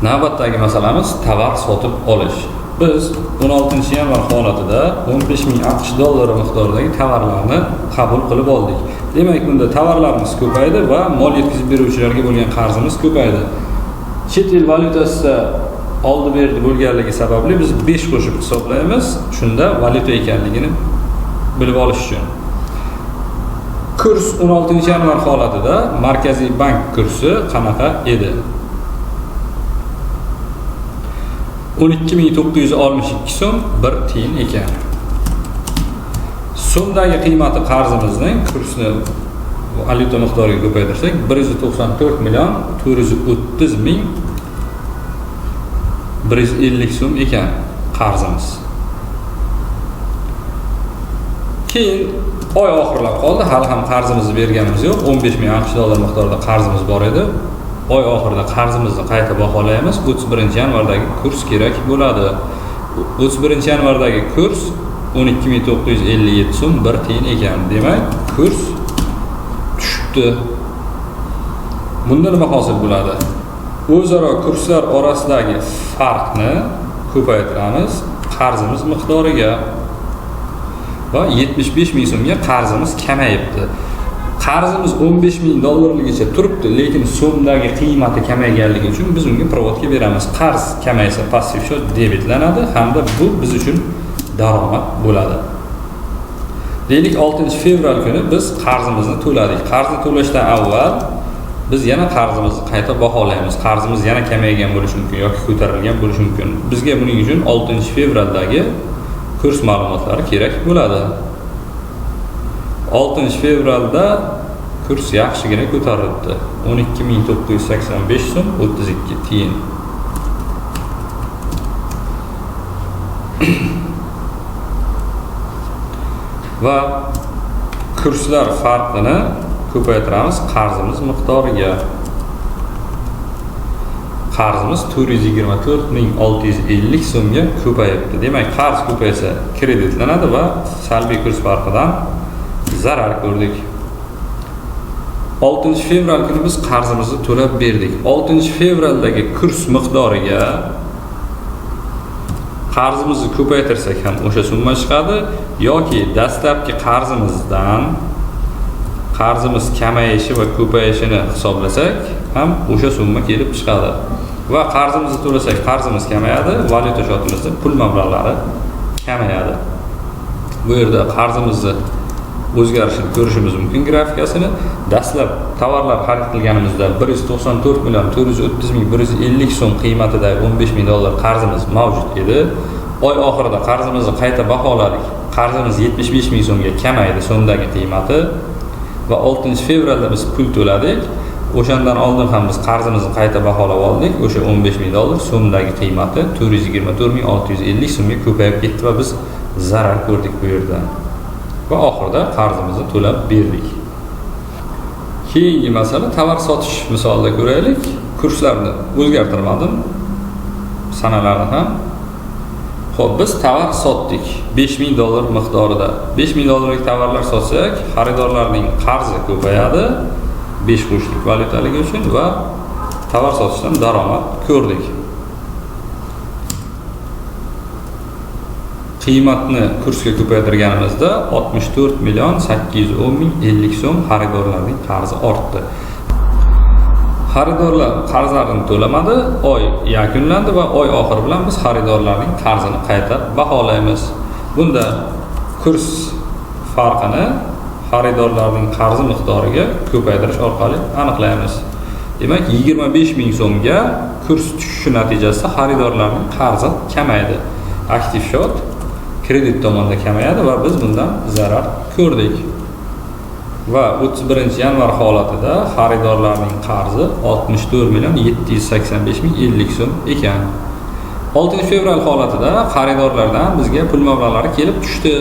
Navbatdagi masalamiz tovar sotib olish. Biz 16-yanvar holatida 15 ming AQSh dollari miqdoridagi tovarlarni qabul qilib oldik. Demak, bunda tovarlarimiz ko'paydi va mol yetkazib beruvchilarga bo'lgan qarzimiz ko'paydi. Chet el valyutasida oldi berdi bo'lganligi sababli biz 5 qo'shib hisoblaymiz, shunda valyuta ekanligini bilib olish uchun. Kurs 16-yanvar holatida Markaziy bank kursi qanaqa edi? 12 962 so'm 1 tiyin ekan. So'mdagi qiymati qarzimizning kursni valyuta miqdoriga ko'paytirsak 194 million 430 ming 150 so'm ekan qarzimiz. Keyin oy oxirlab qoldi, hali ham qarzimizni berganimiz yo'q. 15 ming AQSh dollar miqdorida qarzimiz bor edi. Oy oxirida qarzimizni qayta baholaymiz. 31-yanvardagi kurs kerak bo'ladi. 31-yanvardagi kurs 12 957 so'm 1 tiyin ekan. Demak, kurs tushibdi. Bunda nima hosil bo'ladi? O'zaro kurslar orasidagi farqni ko'paytiramiz qarzimiz miqdoriga va 75 ming so'mga qarzimiz kamayibdi. Qarzimiz 15 ming dollarligicha turibdi, lekin so'mdagi qiymati kamayganligi uchun biz unga provodka beramiz. Qarz kamaysa passiv счет debetlanadi hamda bu biz uchun daromad bo'ladi. Deylik, 6-fevral kuni biz qarzimizni to'ladik. Qarzni to'lashdan avval biz yana qarzimizni qayta baholaymiz. Qarzimiz yana kamaygan bo'lishi mumkin yoki ko'tarilgan bo'lishi mumkin. Bizga buning uchun 6-fevraldagi kurs ma'lumotlari kerak bo'ladi. 6-fevralda kurs yaxshigina ko'tarilibdi. 12 985 so'm 32 tiyin. Va kurslar farqini ko'paytiramiz qarzimiz miqdoriga. Qarzimiz 424 ming 650 so'mga ko'payibdi. Demak, qarz ko'paysa kreditlanadi va salbiy kurs farqidan zarar ko'rdik. 6-fevral kuni biz qarzimizni to'lab berdik. 6-fevraldagi kurs miqdoriga qarzimizni ko'paytirsak ham o'sha summa chiqadi yoki dastlabki qarzimizdan qarzimiz kamayishi va ko'payishini hisoblasak ham o'sha summa kelib chiqadi. Va qarzimizni to'lasak qarzimiz kamayadi, valyuta shotimizda pul mablag'lari kamayadi. Bu yerda qarzimizni o'zgarishini ko'rishimiz mumkin grafikasini. Dastlab tovarlar xarid qilganimizda 194 million 430 ming 150 so'm qiymatidagi 15 ming dollar qarzimiz mavjud edi. Oy oxirida qarzimizni qayta baholadik. Qarzimiz 75 ming so'mga kamaydi so'mdagi qiymati va 6-fevralda biz pul to'ladik. O'shandan oldin ham biz qarzimizni qayta baholab oldik. O'sha 15 ming dollar so'mdagi qiymati 424 ming 650 so'mga ko'payib ketdi va biz zarar ko'rdik bu yerda. Va oxirida qarzimizni to'lab berdik. Keyingi masala tovar sotish misolida ko'raylik. Kurslarni o'zgartirmadim, sanalarni ham. Xo'p, biz tovar sotdik 5 ming dollar miqdorida. 5 ming dollarlik tovarlar sotsak, xaridorlarning qarzi ko'payadi 5 qo'shlik valyutaligi uchun va tovar sotishdan daromad ko'rdik. Qiymatni kursga ko'paytirganimizda 64 million 810 ming 50 so'm xaridorlarning qarzi ortdi. Xaridorlar qarzlarini to'lamadi, oy yakunlandi va oy oxiri bilan biz xaridorlarning qarzini qayta baholaymiz. Bunda kurs farqini xaridorlarning qarzi miqdoriga ko'paytirish orqali aniqlaymiz. Demak, 25 ming so'mga kurs tushishi natijasida xaridorlarning qarzi kamaydi. Aktiv shot kredit tomonda kamayadi va biz bundan zarar ko'rdik. Va 31-yanvar holatida xaridorlarning qarzi 64 million 785 ming 50 so'm ekan. 6-fevral holatida xaridorlardan bizga pul mablag'lari kelib tushdi.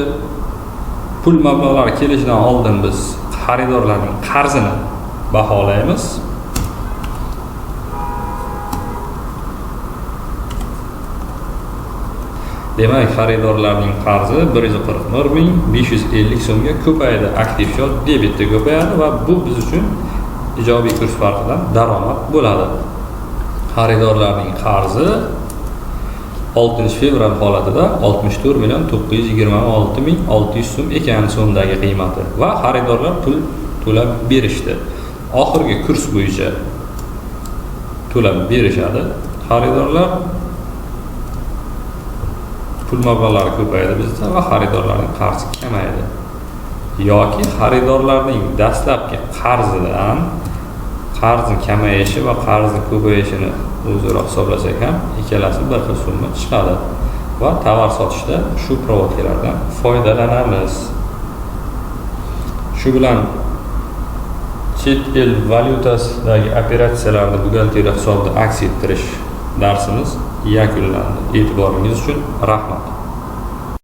Pul mablag'lari kelishidan oldin biz xaridorlarning qarzini baholaymiz. Demak, xaridorlarning qarzi 141 ming 550 so'mga ko'paydi. Aktiv shot debitda ko'payadi va bu biz uchun ijobiy kurs farqidan daromad bo'ladi. Xaridorlarning qarzi 6 fevral holatida 64 million 926 ming 600 so'm ekan so'mdagi qiymati va xaridorlar pul to'lab berishdi. Oxirgi kurs bo'yicha to'lab berishadi xaridorlar. Pul mablag'lari ko'payadi bizda va xaridorlarning qarzi kamayadi. Yoki xaridorlarning dastlabki qarzidan qarzni kamayishi va qarzni ko'payishini o'zaro hisoblasak ham, ikkalasi bir xil summa chiqadi va tovar sotishda shu проводка lardan foydalanamiz. Shu bilan chet el valyutasidagi operatsiyalarni buxgalteriya hisobida aks ettirish darsimiz yakunlandi. E'tiboringiz uchun rahmat.